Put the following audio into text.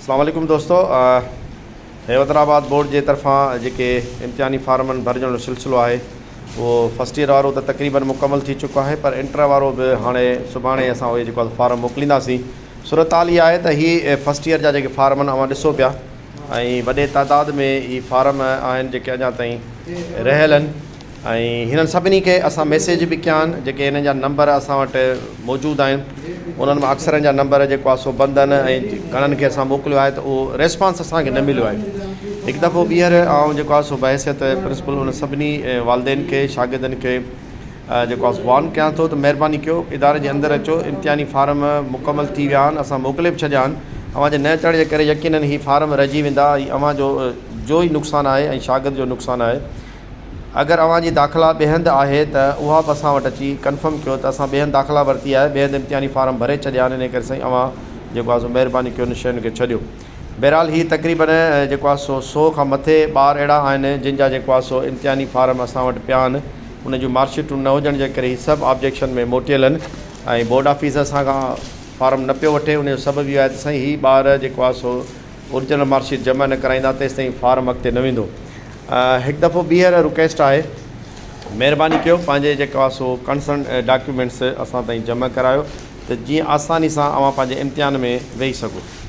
اسلام عليڪم دوستو حيدرآباد بورڊ جي طرفان جيڪي امتحاني فارمن ڀرجڻ جو سلسلو آهي اهو فرسٽ ايئر وارو ته تقريبن مڪمل ٿي چڪو آهي پر انٽر وارو به هاڻي سڀاڻي اسان اهي جيڪو فارم موڪلينداسين صورتحال اها آهي ته هي فرسٽ ايئر جا جيڪي فارم آهن اوهان ڏسو پيا ۽ وڏي تعداد ۾ هي فارم آهن جيڪي اڃا تائين رهيل آهن ۽ هنن سڀني کي اسان ميسيج به ڪيا آهن جيڪي هنن جا نمبر اسان وٽ موجود آهن انهن مان اڪثرن جا نمبر جيڪو آهي سو بند آهن ۽ گهڻن کي اسان موڪليو آهي ته اهو ريسپانس اسان کي نه مليو آهي هڪ دفعو ٻيهر آئون جيڪو آهي سو بحيثيت پرنسپل انهن سڀني والدين کي شاگردن کي جيڪو آهي وارن ڪيان ٿو ته مهرباني ڪيو اداري جي اندر اچو امتحاني فارم مڪمل ٿي ويا آهن اسان موڪلي به ڇڏيا آهن اوهان جي نه اچڻ جي ڪري يقينن هي فارم رهجي ويندا ۽ اوهان جو جو ئي نقصان آهي ۽ شاگرد جو نقصان آهي اگر اوهان جي داخلا ٻئي هنڌ آهي ته اها به اسان وٽ اچي ڪنفرم ڪيو ته اسان ٻئي هنڌ داخلا ورتي آهي ٻئي هنڌ امتحاني فارم ڀري ڇڏيا آهن انهي ڪري سائين اوهان جيڪو آهي سو مهرباني ڪيو ان شين کي ڇڏيو. بهرحال هي تقريبن جيڪو آهي سو سو کان مٿي ٻار اهڙا آهن جن جا جيڪو آهي سو امتحاني فارم اسان وٽ پيا آهن ان جون مارڪشيٽون نه هجڻ جي ڪري هي سڀ آبجيڪشن ۾ موٽيل آهن ۽ بورڊ آفيس اسان کان فارم نه پيو وٺي ان جو سبب اهو آهي ته سائين هي ٻار جيڪو آهي سو اوريجنل مارڪشيٽ جمع نه ڪرائيندا تيستائين فارم اڳتي نه ويندو. هڪ دفعو ٻيهر رڪويسٽ آهي مهرباني ڪيو پنهنجي جيڪو آهي سو ڪنسرن ڊاڪيومينٽس اسان تائين جمع ڪرايو ته جيئن آساني سان اوهان پنهنجي امتحان ۾ ويهي سگهو.